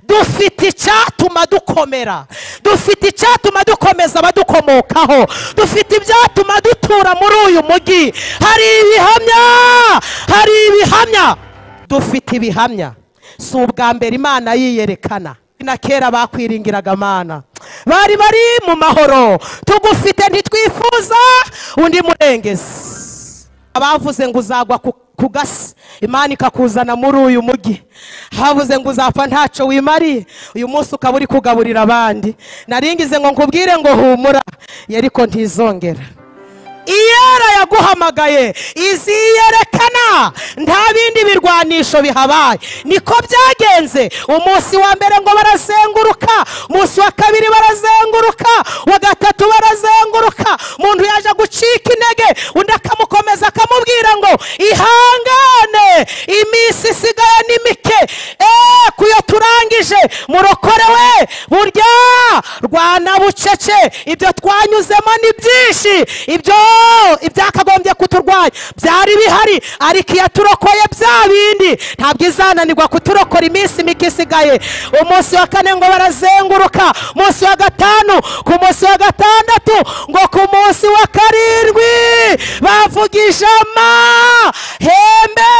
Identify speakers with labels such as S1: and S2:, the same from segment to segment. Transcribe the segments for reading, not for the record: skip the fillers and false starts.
S1: Dufite icyatuma dukomera, dufite icyatuma dukomeza abadukomokaho, dufite ibyatuma dutura muri uyu mujyi. Hari ibihamya, hari ibihamya, dufite ibihamya. Si ubwa mbere Imana yiyerekana. Na kera bakwiringiraga Mana, bari bari mu mahoro. Tugufite ntitwifuza undi murengezi. Abavuze ngo uzagwa ku gasi, Imana ikakuzana muri uyu mujyi. Havuze ngo uzapfa ntaco wimariye, uyu munsi ukaba uri kugaburira abandi. Naringize ngo nkubwire ngo humura, Yeriko ntizongera. Iyera yaguhamagaye iziyerekana, nta bindi birwanisho bihabaye. Niko byagenze. Umunsi wa mbere ngo barazenguruka, umunsi wa kabiri barazenguruka, wa gatatu barazenguruka. Umuntu yaje gucika intege, undi akamukomeza akamubwira ngo ihangane, iminsi isigaye ni mike, kuyo turangije murokorewe. Burya rwana bucece, ibyo twanyuzemo ni byinshi, ibyo ibyakagombye kuturwanya byari bihari, ariko iyaturokoye bya bindi ntabwo izananirwa kuturokora iminsi mike isigaye. Umunsi wa kane ngo barazenguruka, umunsi wa gatanu, ku munsi wa gatandatu, ngo ku munsi wa karindwi bavugije amahembe,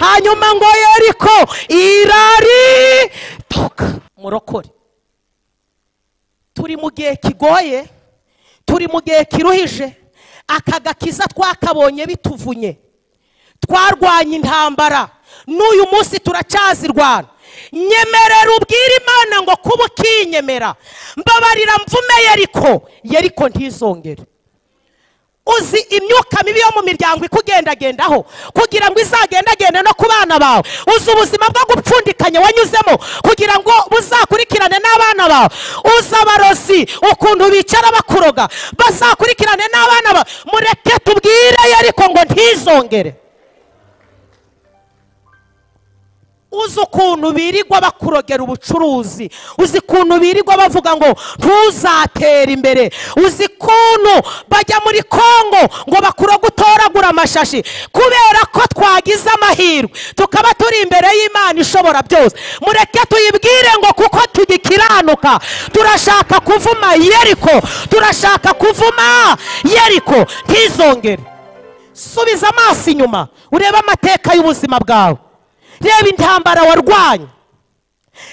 S1: hanyuma ngo Yeriko irarituka. Murokore, turi mu gihe kigoye, turi mu gihe kiruhije. Aka gakiza twakabonye bituvunye, twarwanye intambara, n'uyu munsi turacyazirwana. Nyemerera ubwire Imana ngo kuba ukinyemera, mbabarira mvume Yeriko, Yeriko ntizongere. Uzi imyuka mibi yo mu miryango ikugendagendaho kugira ngo izagendagende no ku bana bawe. Uzi ubuzima bwo gupfundikanya wanyuzemo kugira ngo buzakurikirane n'abana bawe. Uzi abarozi ukuntu bicara bakuroga, bazakurikirane n'abana bawe. Mureke tubwire Yeriko ngo ntizongere. Uzi ukuntu birirwa bakurogera ubucuruzi, uzi ukuntu birirwa bavuga ngo ntuzatera imbere, uzi ukuntu bajya muri Kongo ngo bakuroge utoragura amashashi. Kubera ko twagize amahirwe tukaba turi imbere y'Imana ishobora byose, mureke tuyibwire ngo kuko tugikiranuka turashaka kuvuma Yeriko, turashaka kuvuma Yeriko ntizongere. Subiza amaso inyuma urebe amateka y'ubuzima bwawe, reba intambara warwanye,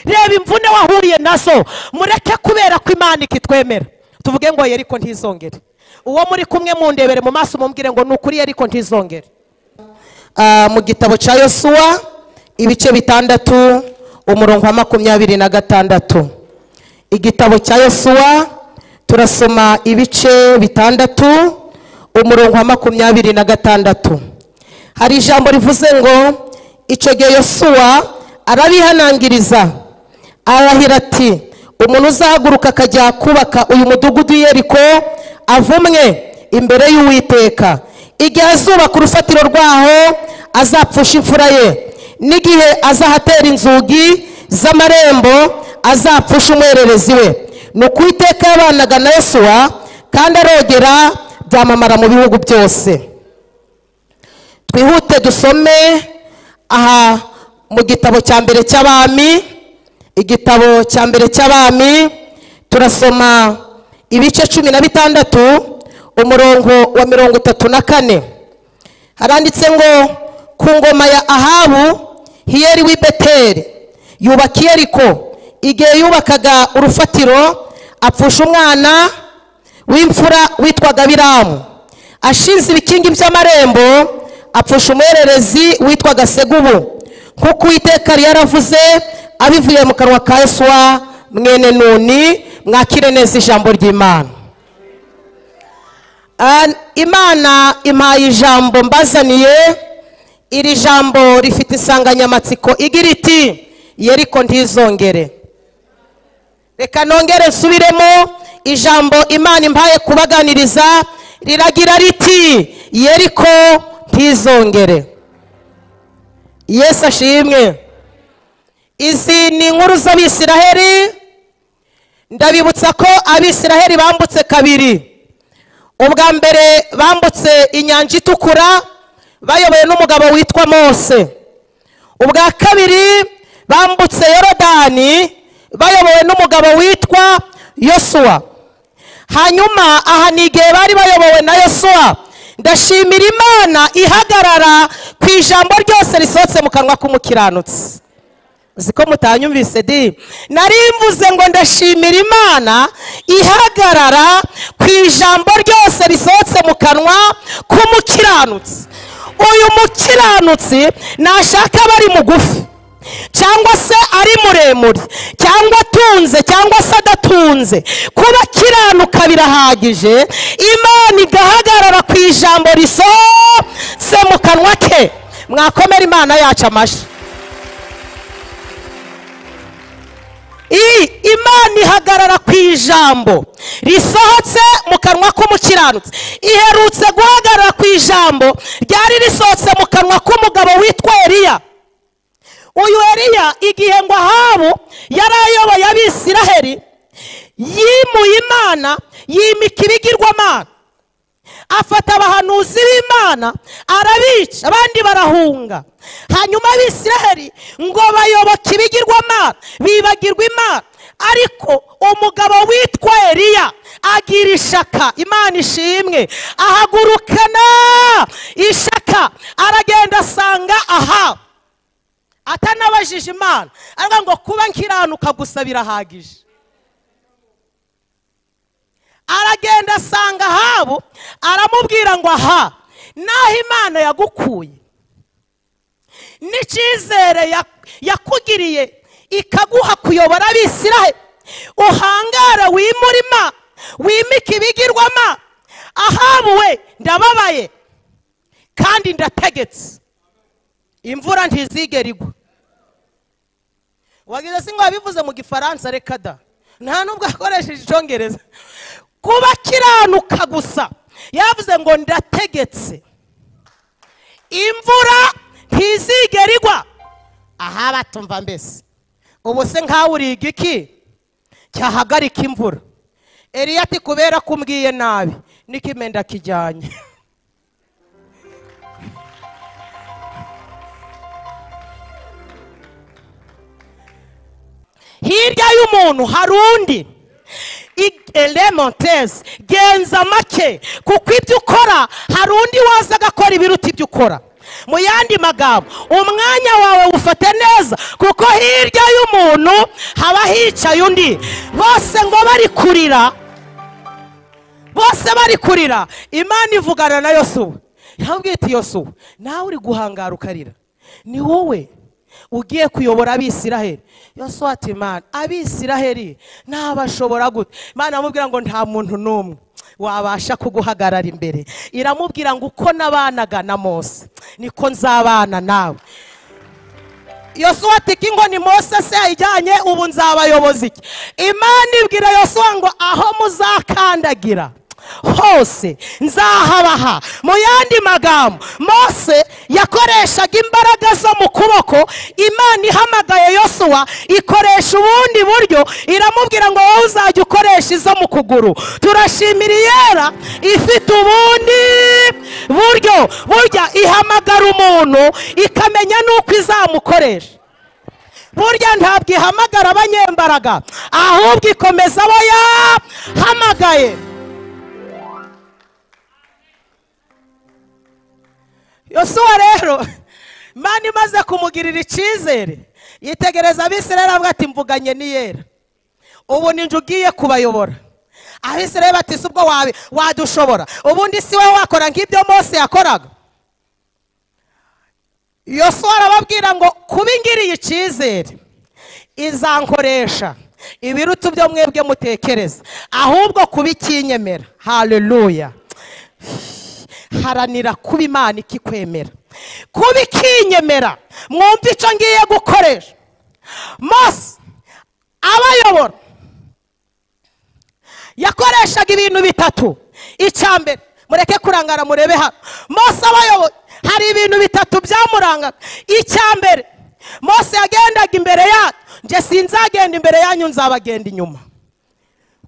S1: reba imvune wahuriye nazo. Mureke kubera ko Imana ikitwemera tuvuge ngo Yeriko ntizongere. Uwo muri kumwe mundebere mu maso mumbwire ngo nukuri Yeriko ntizongere. Mu gitabo cya Yosuwa ibice 6 umurongo wa 26. Igitabo cya Yosuwa turasoma ibice 6 umurongo wa 26. Hari ijambo rivuze ngo icyo gihe Yosuwa arabihanangiriza arahira ati umuntu uzahaguruka akajya kubaka uyu mudugudu Yeriko avumwe imbere y'Uwiteka. Igihe azubaka urufatiro rwaho azapfusha imfura ye, n'igihe azahatera inzugi z'amarembo azapfusha umwererezi we. Nuko Uwiteka yabanaga na Yosuwa kandi arogera byamamara mu bihugu byose. Twihute dusome aha mu gitabo cya mbere cy'Abami, igitabo cya mbere cy'Abami turasoma ibice 16 umurongo wa 34. Haranditse ngo ku ngoma ya Ahabu, Hiyeli w'i Beteli yubaka Yeriko. Igihe yubakaga urufatiro apfusha umwana w'imfura witwaga Abiramu. Ashinze ibikingi by'amarembo apfusha umuhererezi witwaga Segubu, nkuko Uwiteka yari yaravuze abivuye mu kanwa ka Yosuwa mwene Nuni. Mwakire neza ijambo ry'Imana. Imana impaye ijambo mbazaniye. Iri jambo rifite insanganyamatsiko igira iti Yeriko ntizongere. Reka nongere nsubiremo ijambo Imana impaye kubaganiriza, riragira riti Yeriko ntizongere. Yesu ashimwe. Izi ni inkuru z'Abisiraheli. Ndabibutsa ko Abisiraheli bambutse kabiri. Ubwa mbere bambutse inyanja itukura bayobowe n'umugabo witwa Mose. Ubwa kabiri Bambutse Yorodani bayobowe n'umugabo witwa Yosuwa. Hanyuma aha ni igihe bari bayobowe na Yosuwa. Ndashimira Imana ihagarara ku ijambo ryose risohotse mu kanwa k'umukiranutsi. Uziko mutanyumvise di? Nari mvuze ngo ndashimira Imana ihagarara ku ijambo ryose risohotse mu kanwa k'umukiranutsi. Uyu mukiranutsi nashaka bari mugufi cyangwa se ari muremure cyangwa atunze cyangwa se adatunze, kuba kiranuka birahagije. Imana igahagarara ku ijambo risohotse mu kanwa ke. Mwakomera Imana yacu amashyi. Imana ihagarara ku ijambo risohotse mu kanwa k'umukiranutsi. Iherutse guhagarara ku ijambo ryari risohotse mu kanwa k'umugabo witwa Eliya. Uyu Eliya igihe ngo Ahabu yari ayoboye Abisiraheli, yimuye Imana, yimika ibigirwamana, afata abahanuzi b'Imana arabica, abandi barahunga. Hanyuma Abisiraheli ngo bayoboke ibigirwamana, bibagirwa Imana. Ariko umugabo witwa Eliya agira ishaka, Imana ishimwe, ahagurukana ishaka, aragenda asanga Ahabu atanabajije Imana, aravuga ngo kuba nkiranuka gusa birahagije. Aragenda asanga Ahabu, aramubwira ngo aha naho Imana yagukuye n'icyizere yakugiriye ikaguha kuyobora Abisiraheli, uhangara wimurima wimika ibigirwama, Ahabu we ndababaye kandi ndategetse, imvura ntizigera igwa. Wagize si ngo yabivuze mu Gifaransa, reka da, nta nubwo akoresheje Icyongereza. Kuba kiranuka gusa, yavuze ngo ndategetse imvura ntizigera igwa. Aha batumva mbese ubu se nkawe uriga iki cyahagarika imvura? Eliya ati kubera kumbwiye nabi n'ikimenda kijyanye. Hirya y'umuntu hari undi. Elementez, genza make, kuko ibyo ukora hari undi waza agakora ibiruta ibyo ukora. Mu yandi magambo, umwanya wawe ufate neza, kuko hirya y'umuntu haba hicaye undi. Bose ngo bari kurira, bose bari kurira. Imana ivugana na Yosuwa, yamubwiye iti Yosuwa, nawe uri guhangara ukarira, ni wowe ugiye kuyobora Abisiraheli. Yosuwa ati Imana, Abisiraheli ntabashobora gute? Imana amubwira ngo nta muntu n'umwe wabasha kuguhagarara imbere. Iramubwira ngo uko nabanaga na Mose niko nzabana nawe. Yosuwa ati kingo ni Mose se yajyanye, ubu nzabayoboza iki? Imana ibwira Yosuwa ngo aho muzakandagira hose nzahabaha. Mu yandi magambo, Mose yakoreshaga imbaraga zo mu kuboko. Imana ihamagaye Yosuwa ikoresha ubundi buryo, iramubwira ngo wowe uzajya ukoresha izo mu kuguru. Turashimira Iyera ifite ubundi buryo. Burya ihamagara umuntu ikamenya n'uko izamukoresha. Burya ntabwo ihamagara abanyembaraga, ahubwo ikomeza abo yahamagaye. Yosuwa rero Imana imaze kumugirira icyizere, yitegereza Abisirayeli avuga ati mvuganye n'Iyera, ubu ninjye ugiye kubayobora. Abisirayeli bati si ubwo wadushobora, ubundi si wowe wakora nk'ibyo Mose yakoraga. Yosuwa arababwira ngo kuba ingiriye icyizere izankoresha ibiruta ibyo mwebwe mutekereza, ahubwo kuba ikinyemera. Haleluya. Haranira kuba Imana ikikwemera, kuba ikinyemera. Mwumve icyo ngiye gukoresha. Mose abayobora yakoreshaga ibintu bitatu. Icya mbere, mureke kurangara murebe hano. Mose abayobora hari ibintu bitatu byamurangaga. Icya mbere, Mose yagendaga imbere yanyu, nje sinzagenda imbere yanyu, nzabagenda inyuma,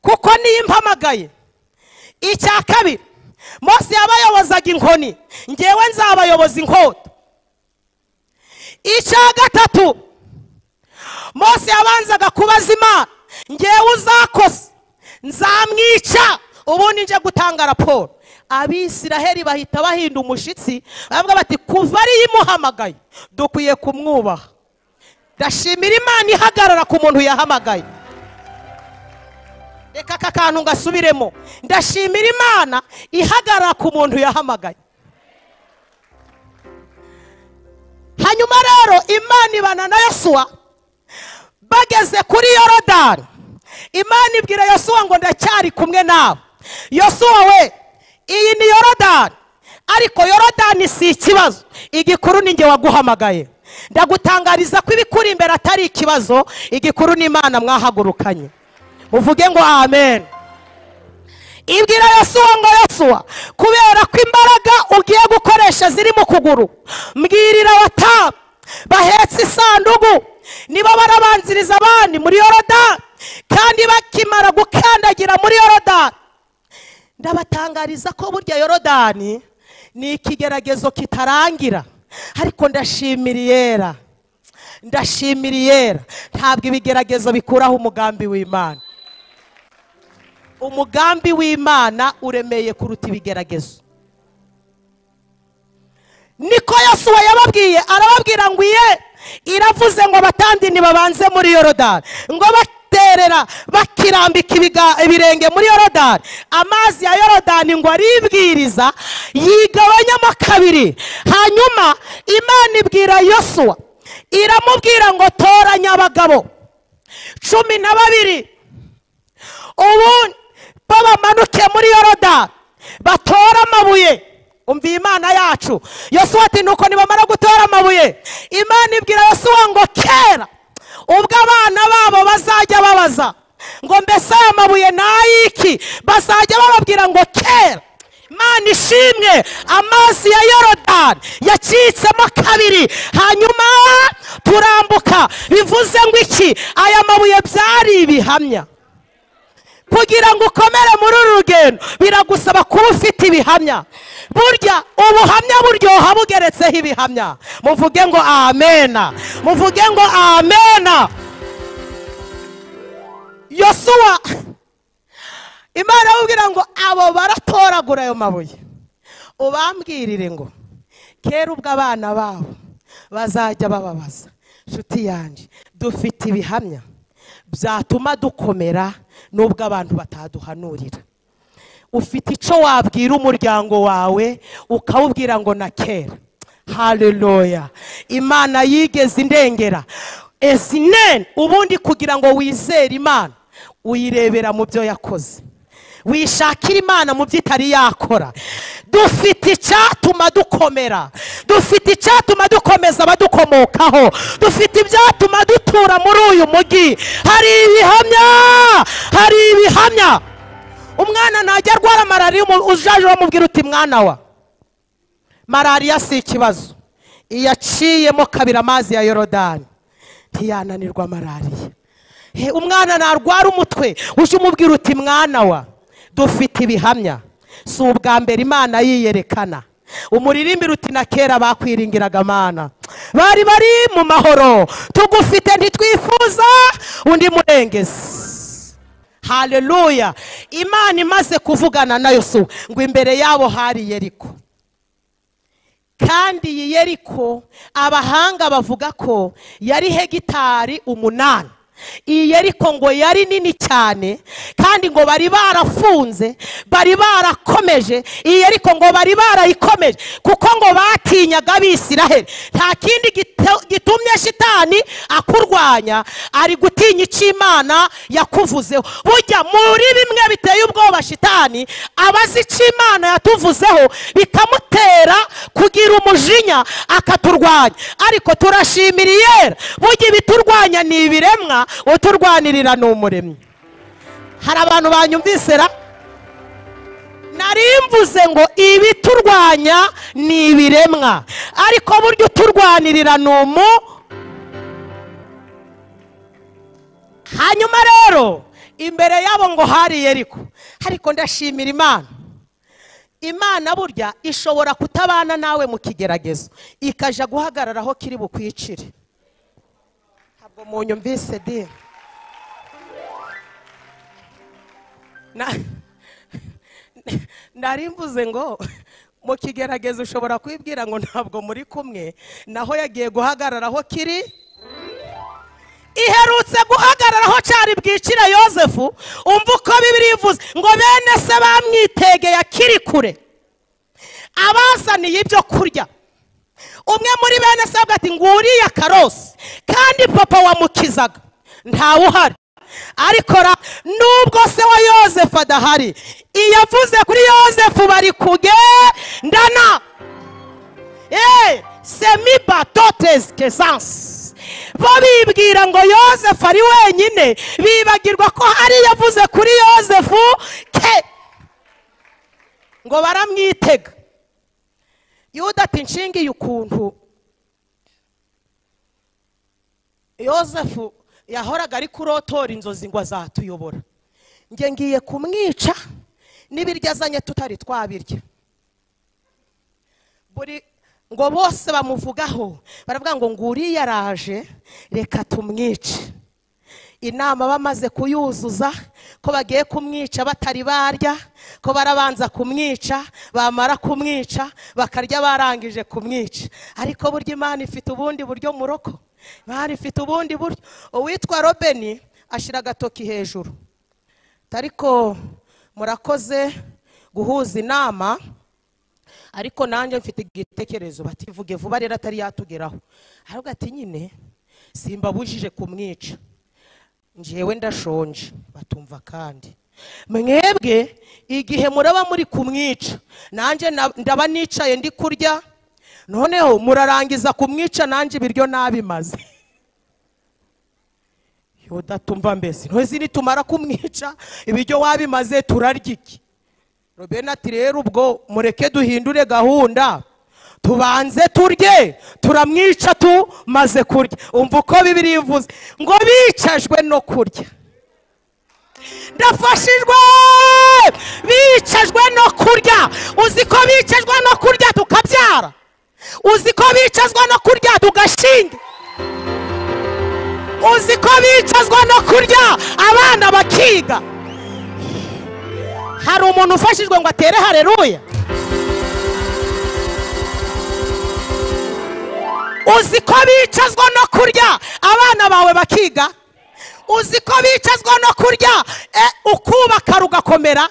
S1: kuko niyo impamagaye. Icya kabiri, Mose yabayobozaga inkoni, ngewe nzabayoboza inkota. Icya gatatu, Mose yabanzaga kubaza Imana, ngewe uzakoze nzamwica ubundi nje gutanga raporo. Abisiraheli bahita bahinda umushitsi, bavuga bati kuva ari imuhamagaye dukwiye kumwubaha. Ndashimira Imana ihagarara ku muntu yahamagaye. Reka aka kantu ngasubiremo. Ndashimira Imana ihagarara ku muntu yahamagaye. Hanyuma rero Imana ibana na Yosuwa bageze kuri Yorodani. Imana ibwira Yosuwa ngo ndacyari kumwe nawe. Yosuwa we, iyi ni Yorodani, ariko Yorodani si ikibazo, igikuru ni nge waguhamagaye. Ndagutangariza ko ibikuri imbere atari ikibazo, igikuru ni Imana mwahagurukanye. Muvuge ngo amen. Ibwira Yosuwa ngo Yosuwa, kubera ko imbaraga ugiye gukoresha ziri mu kuguru, mbwirira abatamu bahetse isanduku niba barabanziriza abandi muri Yorodani, kandi bakimara gukandagira muri Yorodani. Ndabatangariza ko burya Yorodani ni ikigeragezo kitarangira, ariko ndashimira Yera, ndashimira Yera, ntabwo ibigeragezo bikuraho umugambi w'Imana. Umugambi w'Imana uremeye kuruta ibigeragezo. Niko Yosuwa yababwiye, arababwira ngo iye iravuze ngo abatambyi nibabanze muri Yorodani, ngo baterera bakirambika ibirenge muri Yorodani, amazi ya Yorodani ngo aribwiriza yigabanyamo kabiri. Hanyuma Imana ibwira Yosuwa, iramubwira ngo toranya abagabo 12 ubundi babamanuke muri Yorodani batora amabuye. Umva Imana yacu. Yosuwa ati nuko nibamara gutora amabuye, Imana ibwira Yosuwa ngo kera ubwo abana babo bazajya babaza ngo mbese aya mabuye nayiki, bazajya bababwira ngo kera. Imana ishimwe, amazi ya Yorodani yacitsemo kabiri, hanyuma turambuka. Bivuze ngo iki? Aya mabuye byari ibihamya. Kugira ngo ukomere muri uru rugendo biragusaba kuba ufite ibihamya. Burya ubuhamya buryoha bugeretseho ibihamya. Muvuge ngo amena, muvuge ngo amena. Yosuwa Imana amubwira ngo abo baratoragura ayo mabuye, ubambwirire ngo kera ubwo abana babo bazajya bababaza. Nshuti yanjye, dufite ibihamya byatuma dukomera nubwo abantu bataduhanurira. Ufite icyo wabwira umuryango wawe ukawubwira ngo na kera. Haleluya, Imana yigeze indengera. Esinen, ubundi kugira ngo wizere Imana uyirebera mu byo yakoze, wishakira Imana mu byo itari yakora. Dufite icyatuma dukomera, dufite icyatuma dukomeza abadukomokaho, dufite ibyatuma dutura muri uyu mujyi. Hari ibihamya, hari ibihamya. Umwana ntajya arwara malariya, ujaje bamubwira uti mwana wa malariya si ikibazo, iyaciyemo kabiri amazi ya Yorodani ntiyananirwa malariya. Umwana narwara umutwe uje umubwira uti mwana wa, dufite ibihamya. Si ubwa mbere Imana yiyerekana. Umuririmbira uti na kera bakwiringiraga Mana, bari bari mu mahoro, tugufite ntitwifuza undi murengezi. Haleluya. Imana imaze kuvugana na Yosuwa ngo imbere yabo hari Yeriko, kandi iyi Yeriko abahanga bavuga ko yari hegitari 8. Iyi Yeriko ngo yari nini cyane, kandi ngo bari barafunze, bari barakomeje. Iyi Yeriko ngo bari barayikomeje kuko ngo batinyaga Abisiraheli. Nta kindi gitumye shitani akurwanya, ari gutinya icyo Imana yakuvuzeho. Burya muri bimwe biteye ubwoba shitani abazi icyo Imana yatuvuzeho bikamutera kugira umujinya akaturwanya. Ariko turashimira Yera, burya ibiturwanya ni ibiremwa, uturwanirira ni umuremyi. Hari abantu banyumvisera? Narimvuze ngo ibiturwanya ni ibiremwa, ariko burya uturwanirira ni umu. Hanyuma rero imbere yabo ngo hari Yeriko, ariko ndashimira Imana. Imana burya ishobora kutabana nawe mu kigeragezo, ikaja guhagarara aho kiri bukwicire. Ntabwo Ntabwo munyumvise di. Nari mvuze ngo mu kigeragezo ushobora kwibwira ngo ntabwo muri kumwe, naho yagiye guhagarara aho kiri. Iherutse guhagarara aho cyari bwicira Yozefu. Umva uko Bibiliya ivuze ngo bene se bamwitegeye akiri kure, abazaniye ibyo kurya. Umwe muri bene se avuga ati nguriya karosi, kandi papa wamukizaga ntawe uhari. Ariko nubwo se wa Yozefu adahari, iyo avuze kuri Yozefu bari kugendana. Semiba totes kesans. Bo bibwira ngo Yozefu ari wenyine, bibagirwa ko hari yavuze kuri Yozefu ke ngo baramwitega. Yuda ati nshingiye ukuntu Yozefu yahoraga ari kurotora inzozi ngo azatuyobora, nge ngiye kumwica n'ibiryo azanye tutari twabirya. Buri ngo bose bamuvugaho baravuga ngo nguriya araje, reka tumwice. Inama bamaze kuyuzuza ko bagiye kumwica batari barya, ko barabanza kumwica, bamara kumwica bakarya barangije kumwica. Ariko burya Imana ifite ubundi buryo muroko, Imana ifite ubundi buryo. Uwitwa Robeni ashira agatoki hejuru, ariko murakoze guhuza inama, ariko nanjye mfite igitekerezo. Bativuge vuba rero atari yatugeraho. Aravuga ati nyine simbabujije kumwica, njyewe ndashonje. Batumva kandi mwebwe igihe muraba muri kumwica, nanjye ndaba nicaye ndi kurya, noneho murarangiza kumwica nanjye ibiryo nabimaze. Yuda tumva mbese ntozi nitumara kumwica ibiryo wabimaze turarya iki? Robeni ati rero ubwo mureke duhindure gahunda, tubanze turye, turamwica tumaze kurya. Umva uko Bibiliya ivuze ngo bicajwe no kurya. Ndafashijwe, bicajwe no kurya. Uzi ko bicajwe no kurya tukabyara, uzi ko bicazwa no kurya tugashinga, uzi ko bicazwa no kurya abana bakiga. Hari umuntu ufashijwe ngo atere haleluya? Uzi ko bicazwa no kurya abana bawe bakiga, uzi ko bicazwa no kurya ukubaka rugakomera.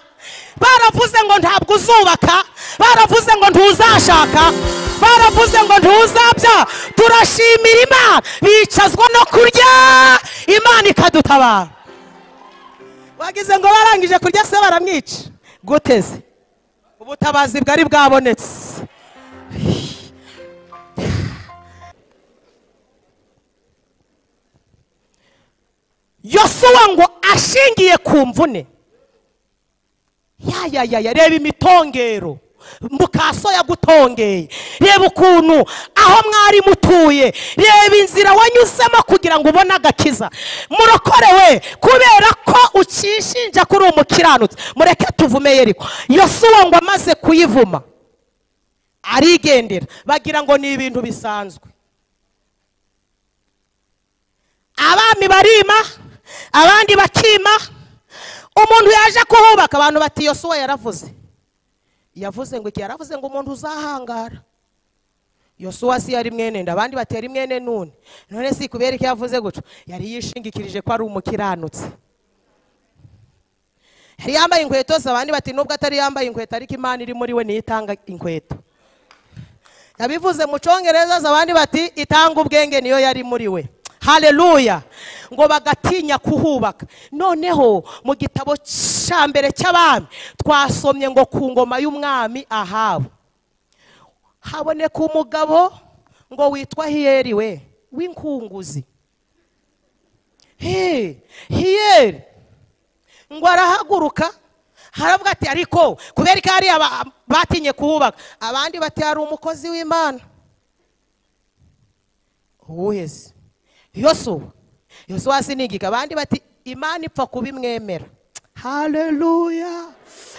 S1: Baravuze ngo ntabwo uzubaka, baravuze ngo ntuzashaka, baravuze ngo ntuzabya. Turashimira Imana, bicazwa no kurya Imana ikadutabara. Wagize ngo barangije kurya se baramwica guteze, ubutabazi bwari bwabonetse. Yosuwa ngo ashingiye ku mvune ya reba imitongero mukaso yagutongeye, reba ukuntu aho mwari mutuye, reba inzira wanyuzemo kugira ngo ubone agakiza. Murokorewe kubera ko ukishinja kuri umukiranutsi. Mureke tuvume Yeriko. Yosuwa ngo amaze kuyivuma arigendera, bagira ngo ni ibintu bisanzwe. Abami barima, abandi bakima. Umuntu yaje kuhubaka, abantu bati Yosuwa yaravuze. Yavuze ngo iki? Yaravuze ngo umuntu uzahangara. Yosuwa si yari mwene nda, abandi bati yari mwene Nuni. None si kubera iki yavuze guco? Yari yishingikirije ko ari umukiranutsi. Yari yambaye inkweto, abandi bati nubwo atari yambaye inkweto ariko Imana iri muri we niyo itanga inkweto. Yabivuze mu Congereza, abandi bati itanga ubwenge niyo yari muri we. Haleluya. Ngo bagatinya kuhubaka. Noneho mu gitabo cya mbere cy'abami twasomye ngo ku ngoma y'umwami Ahabu haboneka umugabo ngo witwa Hiyeri we w'inkunguzi. Hiyeri ngo arahaguruka haravuga ati ariko kubera ko ari batinye kuhubaka, abandi bati hari umukozi w'Imana. Uwuheze Yosuwa sinigika, abandi bati Imana ipfa kubimwemera. Haleluya.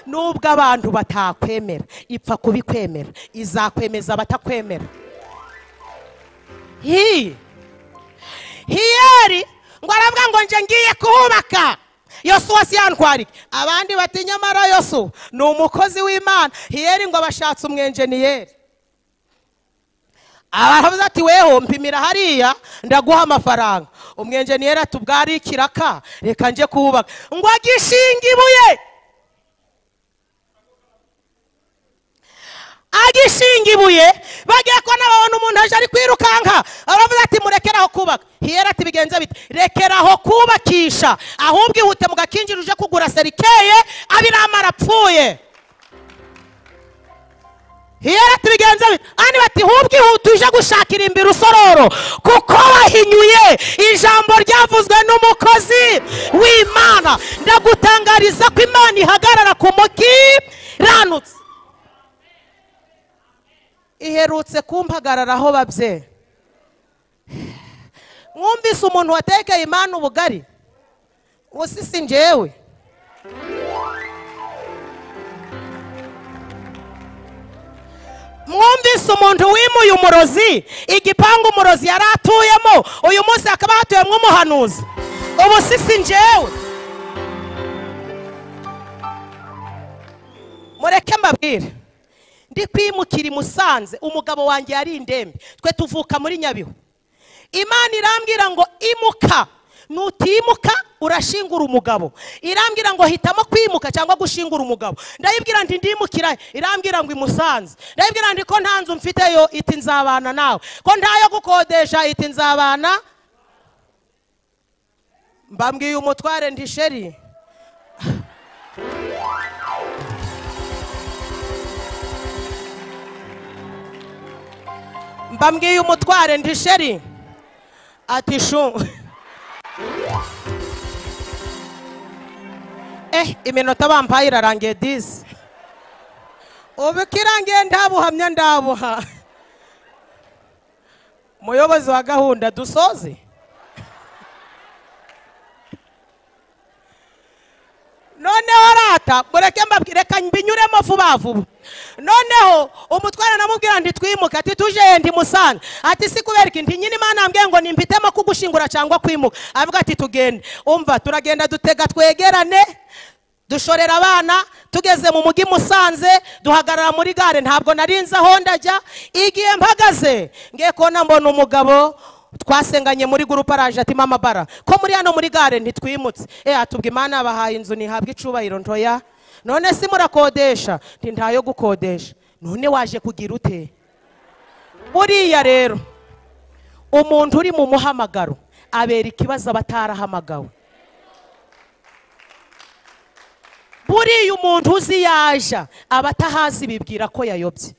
S1: Nubwo abantu batakwemera, ipfa kubikwemera, izakwemeza batakwemera. Hiyeri ngo aravuga ngo nje ngiye kuhubaka, Yosuwa si yantwarike. Abandi bati nyamara Yosuwa ni umukozi w'Imana. Hiyeri ngo abashatse umwenjeniyeri, aravuze ati weho mpimira hariya ndaguha amafaranga. Umwenjeniyeri ati ubwari ikiraka reka nje kuhubaka. Ngo agishinga ibuye, agishinga ibuye, bagiye ko nababona umuntu aje ari kwirukanka, aravuze ati murekeraho kubaka. Hiyeri ati bigenze bite? Rekeraho kubakisha, ahubwo ihute mu gakinjiro uje kugura serikeye, Abiramu arapfuye. Hiyeri ati bigenze bite? Ani bati hubwo ihute uje gushakira imbere usororo, kuko wahinyuye ijambo ryavuzwe n'umukozi w'Imana. Ndagutangariza ko Imana ihagarara ku mukiranutsi. Iherutse kumpagararaho babye. Mwumvise umuntu watekeye Imana ubugari? Usisi njyewe. Mwumvise umuntu wimuye umurozi, igipangu umurozi yari atuyemo, uyu munsi akaba hatuyemo umuhanuzi? Ubu sisi njyewe. Mureke mbabwire, ndi kwimukira i Musanze, umugabo wanjye yari indembe, twe tuvuka muri Nyabihu. Imana irambwira ngo imuka, nutimuka urashingura umugabo. Irambwira ngo hitamo kwimuka cyangwa gushingura umugabo. Ndayibwira nti ndimukira, irambwira ngo i Musanze. Ndayibwira nti ko nta nzu mfiteyo, iti nzabana nawe, ko ntayo gukodesha, iti nzabana. Mbambwiye umutware ndi sheri, mbambwiye umutware ndi sheri, ati shu. Iminota bampaye irarangiye disi. Ubu kirangiye ndabuhamya ndabuha. Umuyobozi wa gahunda dusoze. Noneho rata mureke mbabwire, reka mbinyuremo vuba vuba. Noneho umutware namubwira nti twimuka, ati tuje ndi Musanze. Ati si kubera iki? Nti nyine Imana ambwiye ngo nimpitemo kugushingura cyangwa kwimuka. Avuga ati tugende. Umva turagenda dutega twegerane, dushorera abana, tugeze mu mugi Musanze, duhagarara muri gare, ntabwo narinze aho ndajya. Igihe mpagaze ngiye kubona mbona umugabo twasenganye muri groupe araje ati mama bara ko muri hano muri gare ntitwimutse. Atubwa Imana abahaye inzu nihabwe icubahiro. Ntoya none si murakodesha? Nti ntayo gukodesha. None waje kugira ute? Buriya rero umuntu uri mu muhamagaro abera ikibazo abatarahamagawe. Buriya umuntu uzi yaja abatahazi bibwira ko yayobye.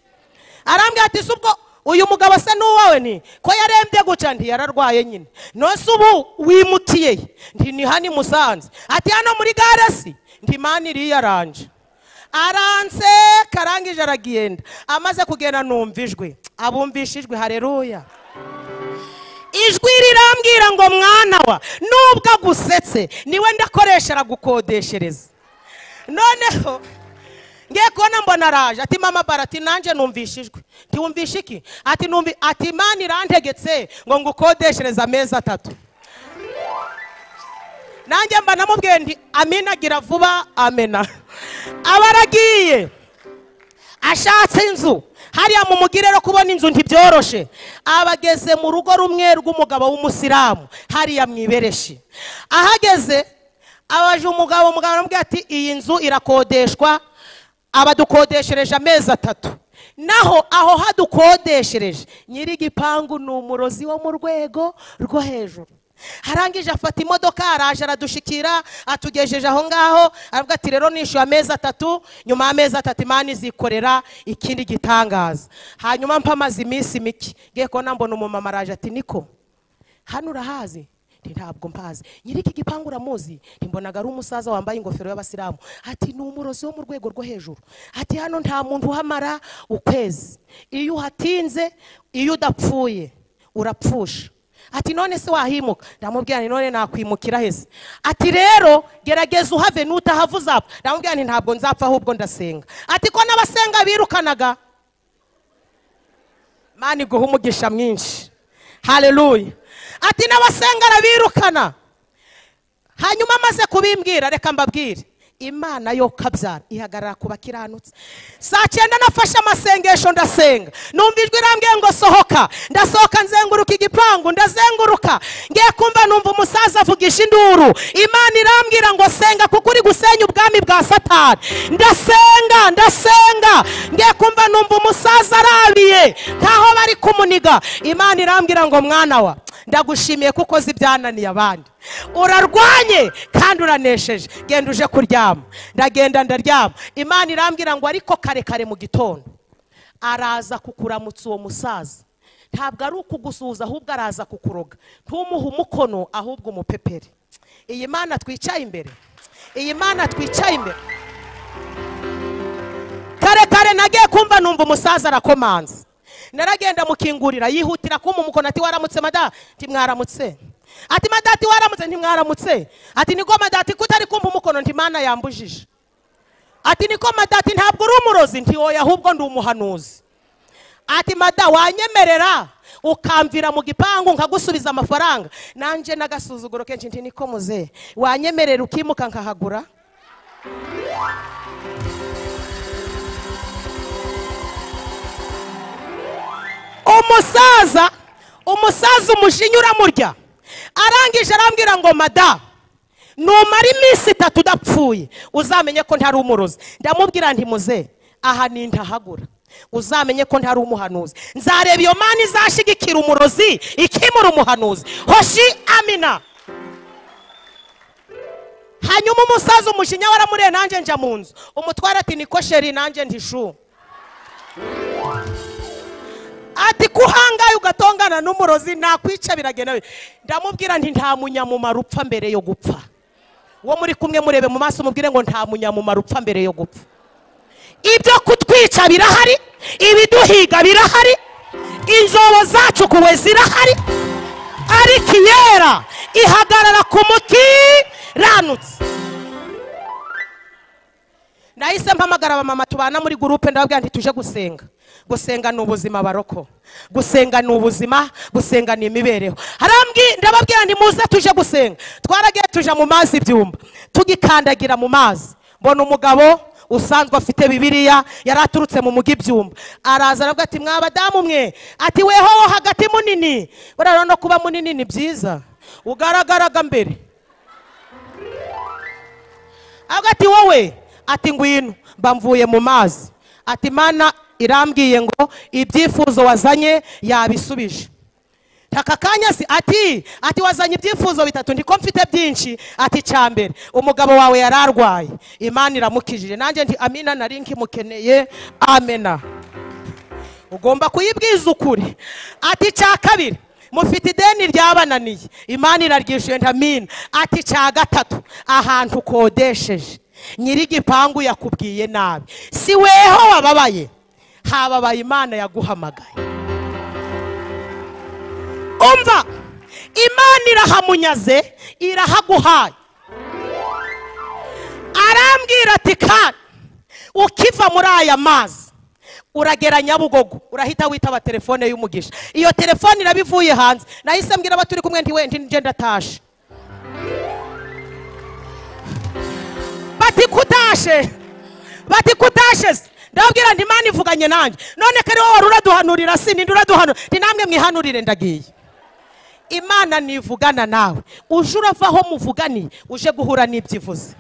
S1: Arambwira ati ubwo uyu mugabo se n'uwawe ni ko yarembye guca? Nti yararwaye nyine. Nose ubu wimutiye? Nti ni hano i Musanze. Ati hano muri gare si? Nti Imana iriyaranje. Aranse karangije aragenda. Amaze kugenda numva ijwi, abumvisha ijwi, haleluya. Ijwi rirambwira ngo mwana wa, nubwo agusetse niwe ndakoresha aragukodeshereza. Noneho ngiye kubona mbona araje ati mama bara, ati nanje numvisha ijwi. Nti wumvisha iki? Ati numvi, ati Imana irantegetse ngo ngukodeshereze amezi 3. Nanjye mba namubwiye nti amina gira vuba, amena. Abaragiye ashatse inzu hariya mu mugi. Rero kubona inzu ntibyoroshe. Abageze mu rugo rumwe rw'umugabo w'umusilamu hariya mu Ibereshi. Ahageze abaje umugabo, umugabo aramubwira ati iyi nzu irakodeshwa, abadukodeshereje amezi 3. Naho aho hadukodeshereje nyiri igipangu ni umurozi wo mu rwego rwo hejuru. Arangije afata imodoka araje aradushikira, atugejeje aho ngaho, aravuga ati rero nishyuye amezi 3, nyuma y'amezi 3 Imana izikorera ikindi gitangaza. Hanyuma mpamaze iminsi mike ngiye kubona mbona umumama araje ati niko hano urahazi? Nti ntabwo mpazi. Nyiri iki gipangu uramuzi? Ntimbonaga ari umusaza wambaye ingofero y'abasilamu. Ati ni umurozi wo mu rwego rwo hejuru. Ati hano nta muntu uhamara ukwezi, iyo uhatinze, iyo udapfuye urapfusha. Ati none se wahimuka? Ndamubwira nti none nakwimukira hese? Ati rero gerageza uhave, nutahava uzapfa. Ndamubwira nti ntabwo nzapfa ahubwo ndasenga. Ati ko n'abasenga birukanaga. Imana iguha umugisha mwinshi, haleluya. Ati n'abasenga arabirukana. Hanyuma amaze kubimbwira, reka mbabwire, Imana yo kabyara ihagarara ku bakiranutse. Saa 9 nafashe amasengesho ndasenga, numva ijwi rambwiye ngo sohoka. Ndasohoka nzenguruka igipangu, ndazenguruka, ngiye kumva numva umusaza avugisha induru. Imana irambwira ngo senga kuko uri gusenya ubwami bwa Satani. Ndasenga, ndasenga, ngiye kumva numva umusaza arabiye nkaho bari kumuniga. Imana irambwira ngo mwana wa, ndagushimiye kuko zibyananiye abandi, urarwanye kandi uranesheje, genda uje kuryama. Ndagenda ndaryama. Imana irambwira ngo ariko kare kare mu gitondo araza kukuramutsa uwo musaza. Ntabwo ari ukugusuhuza, ahubwo araza kukuroga. Ntumuhe umukono, ahubwo umupepere. Iyi Mana twicaye imbere, iyi Mana twicaye imbere. Kare kare nagiye kumva numva umusaza arakomanza. Naragenda mukingurira, yihutira kumpa umukono, ati waramutse mada? Nti mwaramutse. Ati madati waramutse? Nti mwaramutse. Ati niko madati kutari kumpa umukono? Nti Mana yambujije. Ati niko madati ntabwo uri umurozi? Nti oya, ahubwo ndi umuhanuzi. Ati mada wanyemerera ukamvira mu gipangu nkagusubiza amafaranga? Nanje nagasuzuguro kenshi, nti niko muze, wanyemerera ukimuka nkahagura? Umusaza umujinya uramurya. Arangije arambwira ngo mada, numara iminsi 3 udapfuye uzamenye ko ntari umurozi. Ndamubwira nti muze, aha ni ntahagura, uzamenye ko ntari umuhanuzi. Nzareba iyo Mana izashigikira umurozi ikimura umuhanuzi. Hoshi amina. Hanyuma umusaza umujinya waramuriye, nanjye nja mu nzu. Umutwara ati niko sheri, nanjye ntishu. Ati kuhangaye ugatongana n'umurozi nakwica biragenda. Ndamubwira nti nta munyamumaro upfa mbere yo gupfa. Uwo muri kumwe murebe mu maso mubwire ngo nta munyamumaro upfa mbere yo gupfa. Ibyo kutwica birahari, ibiduhiga birahari, inzobo zacu kuwe zirahari, ariko iyera ihagarara ku mukiranutsi. Nahise mpamagara abamama tubana muri gurupe, ndababwira nti tuje gusenga. Gusenga ni ubuzima baroko, gusenga ni ubuzima, gusenga ni imibereho. Ndababwira nti muze tuje gusenga. Twaragiye tuja mu mazi ibyumba, tugikandagira mu mazi mbona umugabo usanzwe afite Bibiliya yaraturutse mu mugi ibyumba, araza aravuga ati mwabadamu mwe, ati weho wo hagati munini. Buriya no kuba munini ni byiza, ugaragaraga mbere. Avuga ati wowe, ati ngwino, mba mvuye mu mazi. Ati Mana irambwiye ngo ibyifuzo wazanye yabisubije. Taka kanya si ati wazanye ibyifuzo bitatu, ndiko mfite byinshi. Ati cyambere umugabo wawe yararwaye, Imana iramukijije. Nanjye nti amina, nari nkimukeneye, amena. Ugomba kuyibwiza ukuri. Ati cya kabiri mufite ideni ryabananiye, Imana iraryishuye, nti amina. Ati cya gatatu ahantu ukodesheje nyiri igipangu yakubwiye nabi, si weho wababaye, hababaye Imana yaguhamagaye. Umva, Imana irahamunyaze, irahaguhaye. Arambwira ati kandi ukiva muri aya mazi uragera Nyabugogo, urahita witaba telefone y'umugisha. Iyo telefone irabivuye hanze. Nahise mbwira abaturi kumwe nti we nti nje ndatashe. Bati kutashe, bati kutashe. Ndabwira nti Imana ivuganye nanjye. None kare wowe uraduhanurira, si ninde uraduhanura? Nti namwe mwihanurire ndagiye. Imana nivugana nawe, uje uravaho muvugani, uje guhura n'ibyivuze.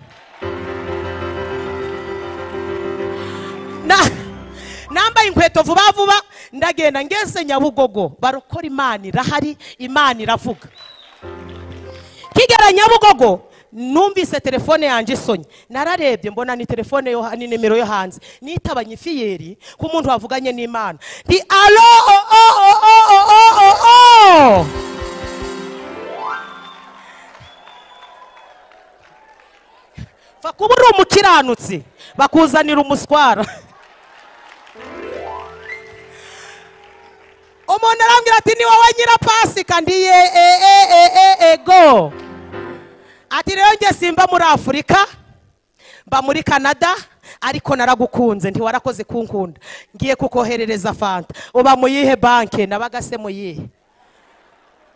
S1: Nambaye inkweto vuba vuba ndagenda ngeze Nyabugogo, barokora Imana irahari, Imana iravuga. Kigera Nyabugogo numvise telefone yanjye isonye, nararebye mbona ni telefone yo ni nimero yo hanze. Nitabanye ifiyeri ku muntu wavuganye n'Imana. Ndi alo o o o o o o o. Kuba uri umukiranutsi bakuzanira umuswara. Umuntu arambwira ati ni wowe nyira Pasika, ndi ye e e e e ego. Ati rero nge simba muri Afurika, mba muri Canada, ariko naragukunze, nti warakoze kunkunda, ngiye kukoherereza fanta. Uba muyihe banke? Nabaga se muyihe?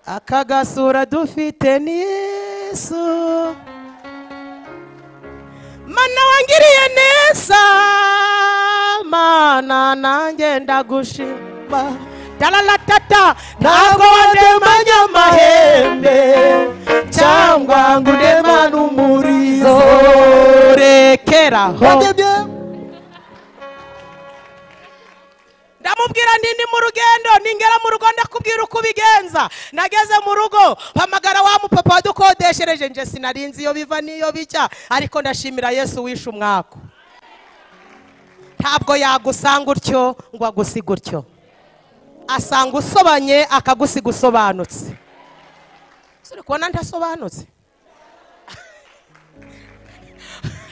S1: Aka gasura dufite ni Yesu. Mana wangiriye neza, mana nanjye ndagushima. Talalatata, ntabwo wandemanya amahembe cyangwa ngo undemane umurizo, rekeraho. Ndamubwira nti ndi mu rugendo, ningera mu rugo ndakubwira uko ubigenza. Nageze mu rugo mpamagara wa mupapa wadukodeshereje, nje sinarinzi iyo biva n'iyo bijya, ariko ndashimira Yesu wishe umwaku. Ntabwo yagusanga utyo ngo agusiga utyo, asanga usobanye akagusiga usobanutse. Uri kubona ntasobanutse?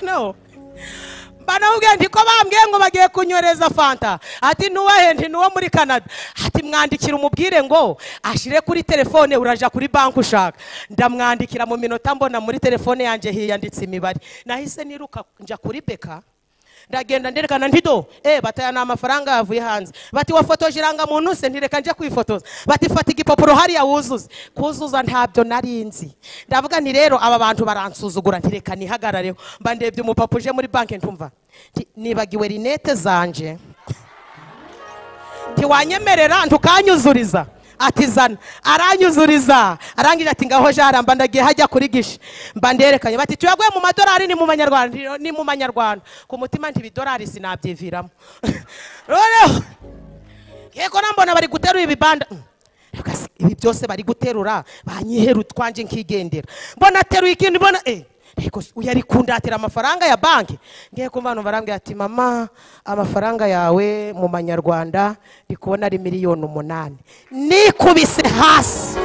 S1: No. Banamubwiye nti ko bambwiye ngo bagiye kunyoreza fanta, ati nuwahe? Nti nuwo muri Canada. Ati mwandikira umubwire ngo ashire kuri telefone, uraja kuri banki ushaka. Ndamwandikira mu minota mbona muri telefone yanjye hiyanditse imibare. Nahise niruka nja kuri Beka, ndagenda nderekana ntido, bataya na amafaranga yavuye hanze. Bati wafotoje irangamuntu se? Ntireka nje kwifotoza. Bati fata igipapuro hariya wuzuze. Kuzuza ntabyo narinzi. Ndavuga nti rero aba bantu baransuzugura, ntireka nihagarareho. Mba ndebye umupapa uje muri banki ntumva, nibagiwe rinete zanje, ntiwanyemerera ntukanyuzuriza. Ati zana. Aranyuzuriza, arangije ati ngaho jaramba ndagiye hajya kuri gishe. Mba nderekanye bati tuyaguye mu madolari ni mu manyarwanda, ni mu manyarwanda. Ku mutima nti ibidolari sinabyiviramo. Noneho yego nambona bari guterura ibibanda, ibi byose bari guterura banyihera utwanje nkigendera. Mbona ateruye ikindi, mbona reko uyu ari kundatira amafaranga ya banki. Ngiye kumva numva arambwira ati mama, amafaranga yawe mu manyarwanda ndi kubona ari 8,000,000. Nikubise hasi,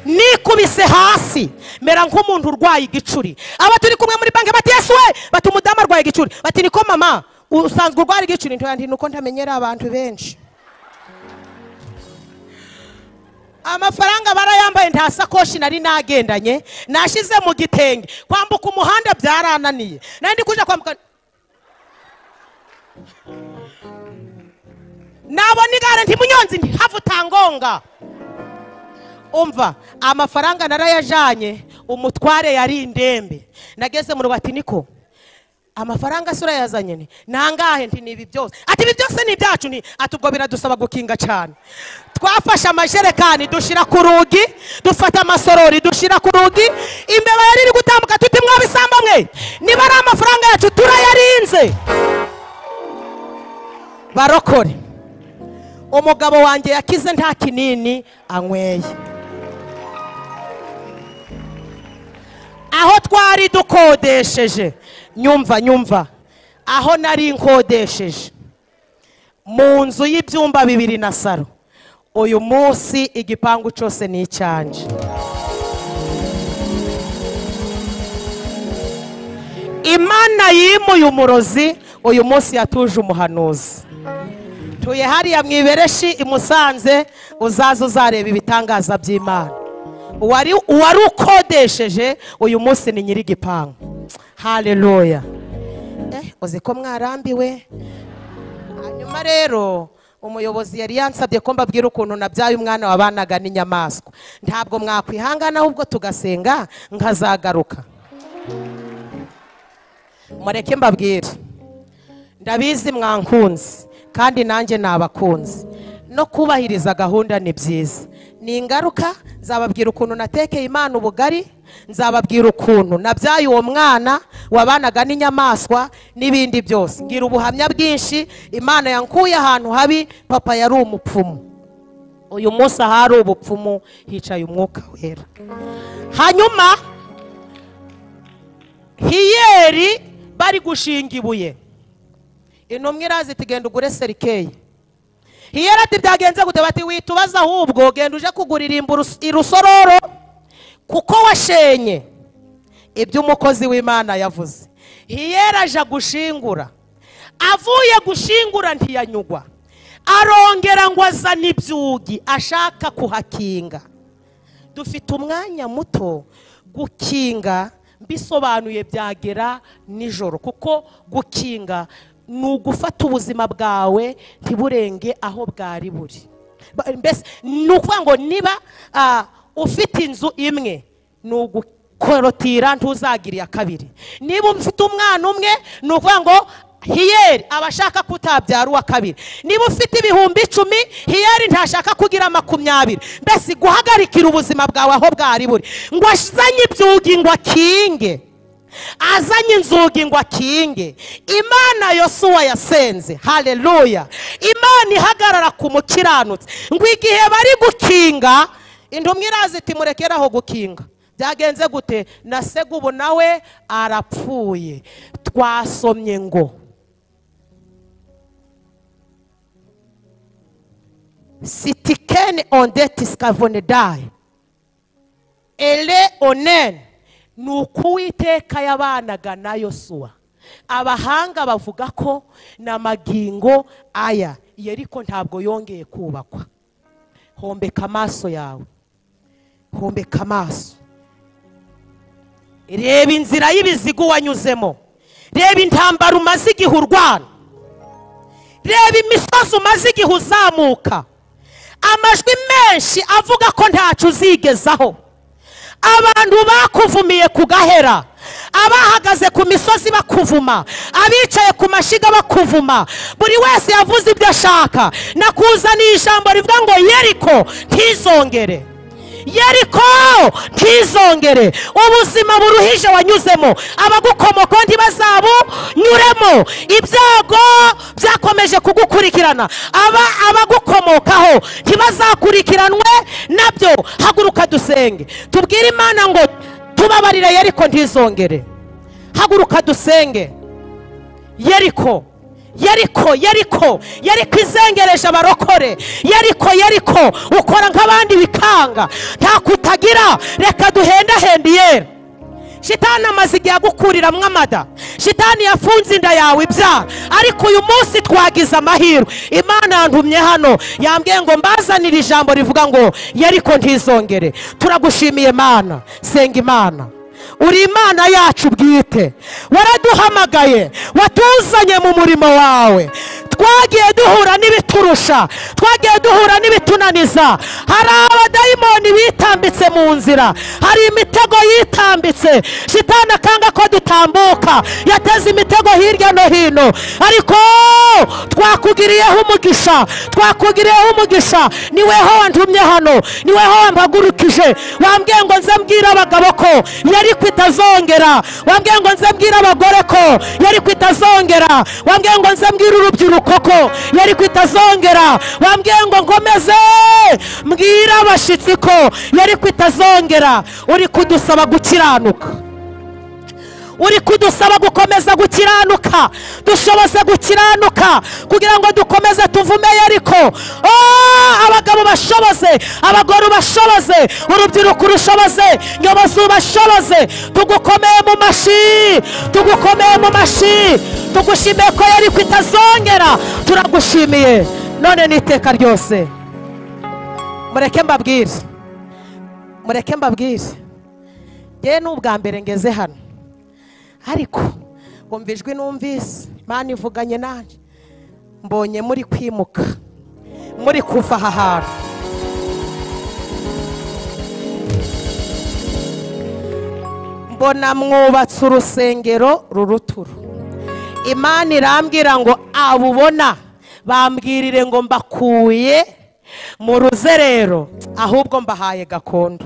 S1: nikubise hasi, mera nk'umuntu urwaye igicuri. Aba turi kumwe muri banki bati Yesu we, bati umudamu arwaye igicuri. Bati niko mama, usanzwe urwara igicuri? Nti nuko ntamenyera abantu benshi. Amafaranga barayambaye, nta sakoshi nari nagendanye, nashize mu gitenge. Kwambuka umuhanda byarananiye, nari kuja kwambuka nabona igare nti munyonzi nti havu tangonga. Umva amafaranga narayajanye, umutware yari indembe. Nageze mu rugo ati niko amafaranga sura yazanye ni nangahe? Nti nibi byose. Ati ibi byose ni ibyacu? Ni ati ubwo biradusaba gukinga cyane. Twafashe amajerekani dushira ku rugi, dufata amasorori dushira ku rugi. Imbeba yari iri gutambuka tuti mwabisamba mwe, niba ari amafaranga yacu turayarinze. Barokore, umugabo wanjye yakize nta kinini anyweye. Aho twari dukodesheje, nyumva nyumva, aho nari nkodesheje mu nzu y'ibyumba 2 na saro, uyu munsi igipangu cyose ni icyanje. Imana yimuye umurozi, uyu munsi yatuje umuhanuzi. Tuye hariya mu Ibereshi i Musanze, uzaza uzareba ibitangaza by'Imana. Uwari ukodesheje uyu munsi ni nyiri igipangu. Haleluya. Uzi ko mwarambiwe. Hanyuma rero umuyobozi yari yansabye ko mbabwira ukuntu nabyaye umwana wabanaga n'inyamaswa. Ntabwo mwakwihangana ahubwo tugasenga nkazagaruka. Mureke mbabwire, ndabizi mwankunzi kandi nanjye nabakunzi, no kubahiriza gahunda ni byiza. Ni ingaruka nzababwira ukuntu natekeye Imana ubugari, nzababwira ukuntu nabyaye uwo mwana wabanaga n'inyamaswa n'ibindi byose. Ngira ubuhamya bwinshi. Imana yankuye ahantu habi, papa yari umupfumu. Uyu munsi ahari ubupfumu hicaye umwuka wera. Hanyuma Hiyeri bari gushinga ibuye, intumwa iraza iti genda ugure serikeyi. Hiyeri ati byagenze gute? Bati witubaza ahubwo genda uje kuguririmba irusororo kuko washenye ibyo umukozi w'Imana yavuze. Hiyeri aja gushingura, avuye gushingura ntiyanyugwa, arongera ngo azane ibyugi ashaka kuhakinga. Dufite umwanya muto gukinga, mbisobanuye byagera nijoro, kuko gukinga ni ugufata ubuzima bwawe ntiburenge aho bwari buri. Mbese ni ukuvuga ngo niba ufite inzu imwe ni ugukorotira ntuzagira iya kabiri. Niba ufite umwana umwe ni ukuvuga ngo Hiyeri abashaka kutabyara uwa kabiri. Niba ufite 10,000 Hiyeri ntashaka kugira 20. Mbese guhagarikira ubuzima bwawe aho bwari buri. Ngo azanye ibyugi ngo akinge, azanye inzugi ngo akinge. Imana Yosuwa yasenze, haleluya. Imana ihagarara ku mukiranutsi. Ngo igihe bari gukinga, intumwa iraza iti murekeraho gukinga. Byagenze gute? Na Segubu nawe arapfuye. Twasomye ngo Sitikeni ondeti skavonedai ele onen. Nuko Uwiteka yabanaga na Yosuwa. Abahanga bavuga ko na magingo aya Yeriko ntabwo yongeye kubakwa. Hombeka amaso yawe, hombeka amaso, reba inzira y'ibizigu wanyuzemo, reba intambara umaze igihe urwana, reba imisozi umaze igihe uzamuka, amajwi menshi avuga ko ntacyo uzigezaho, abantu bakuvumiye kugahera, abahagaze ku misozi bakuvuma, abicaye ku mashiga bakuvuma, buri wese yavuze ibyo ashaka. Nakuzaniye ijambo rivuga ngo Yeriko ntizongere, Yeriko ntizongere. Ubuzima buruhije wanyuzemo, abagukomokaho ntibazabunyuremo, ibyago byakomeje kugukurikirana, abagukomokaho ntibazakurikiranwe nabyo. Haguruka dusenge, tubwire Imana ngo tubabarire Yeriko ntizongere. Haguruka dusenge. Yeriko, Yeriko, Yeriko, Yeriko izengereje abarokore. Yeriko, Yeriko ukora nk'abandi bikanga, nta kutagira. Reka duhendahende Yera. Shitani amaze igihe agukuriramwo amada, shitani yafunze inda yawe ibyara, ariko uyu munsi twagize amahirwe. Imana yantumye hano yambwiye ngo mbazanire ijambo rivuga ngo Yeriko ntizongere. Turagushimiye Mana. Senga Imana, uri Imana yacu bwite, waraduhamagaye, watuzanye mu murimo wawe. Twagiye duhura n'ibiturusha, twagiye duhura n'ibitunaniza. Hari abadayimoni bitambitse mu nzira, hari imitego yitambitse, shitani akanga ko dutambuka, yateze imitego hirya no hino, ariko twakugiriyeho umugisha, twakugiriyeho umugisha. Niweho wantumye hano, niweho wampagurukije, wambwiye ngo nze mbwire abagabo ko Yeriko itazongera, wambwiye ngo nze mbwire abagore ko Yeriko itazongera, wambwiye ngo nze mbwire urubyiruko ko Yeriko itazongera, wambwiye ngo nkomeze mbwira abashitsi ko Yeriko itazongera. Uri kudusaba gukiranuka, uri kudusaba gukomeza gukiranuka. Dushoboze gukiranuka kugira ngo dukomeze tuvume Yeriko. Abagabo bashoboze, abagore bashoboze, urubyiruko rushoboze, nyobozi ubashoboze. Tugukomeye mu mashi, tugukomeye mu mashi, tugushimiye ko Yeriko itazongera. Turagushimiye none n'iteka ryose. Mureke mbabwire, mureke mbabwire, ngewe n'ubwa mbere ngeze hano, ariko wumva ijwi numvise Imana ivuganye nanjye, mbonye muri kwimuka, muri kuva aha hantu. Mbona mwubatse urusengero ruruturu. Imana irambwira ngo abubona bambwirire ngo mbakuye mu ruzerero, ahubwo mbahaye gakondo.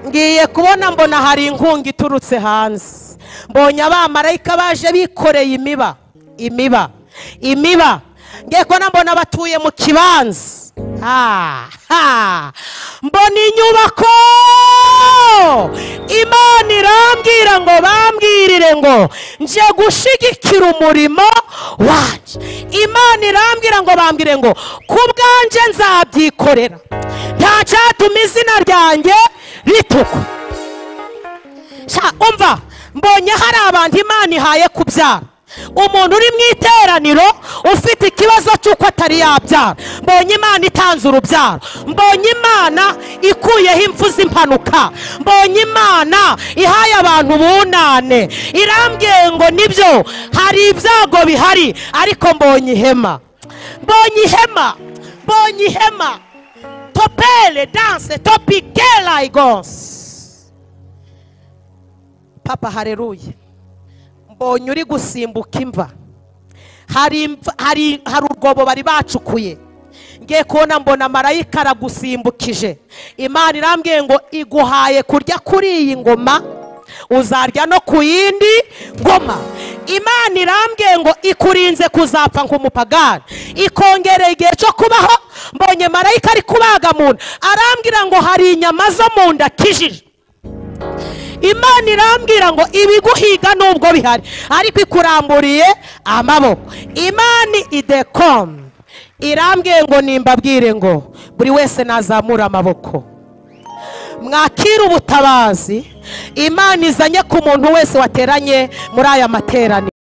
S1: Ngiye kubona mbona hari inkunga iturutse hanze, mbonye abamarayika baje bikoreye imiba, imiba, imiba. Ngiye kubona mbona batuye mu kibanza, mbona inyubako. Imana irambwira ngo bambwirire ngo nje gushigikira umurimo wanje. Imana irambwira ngo bambwire ngo ku bwanje nzabyikorera, nta cyatuma izina ryanjye ritukwa. Umva, mbonye hari abantu Imana ihaye kubyara, Umuntu uri mu iteraniro ufite ikibazo cy'uko atari yabyara, mbonye Imana itanze urubyaro, mbonye Imana ikuyeho impfu z'impanuka, mbonye Imana ihaye abantu bunane. Irambwiye ngo nibyo hari ibyago bihari, ariko mbonye ihema, mbonye ihema, mbonye ihema. Topele danse topikela igons. Papa, haleluya. Mbonye uri gusimbuka imva. Hari urwobo bari bacukuye, ngiye kubona mbona marayika aragusimbukije. Imana irambwiye ngo iguhaye kurya kuri iyi ngoma, uzarya no ku yindi ngoma. Imana irambwiye ngo ikurinze kuzapfa nk'umupagani, ikongereye igihe cyo kubaho. Mbonye marayika ari kubaga mu nda, arambwira ngo hari inyama zo mu nda akijije. Imana irambwira ngo ibiguhiga nubwo bihari, ariko ikuramburiye amaboko. Imana idekom irambwiye ngo nimbabwire ngo buri wese nazamura amaboko, mwakira ubutabazi Imana izanye ku muntu wese wateranye muri aya materaniro.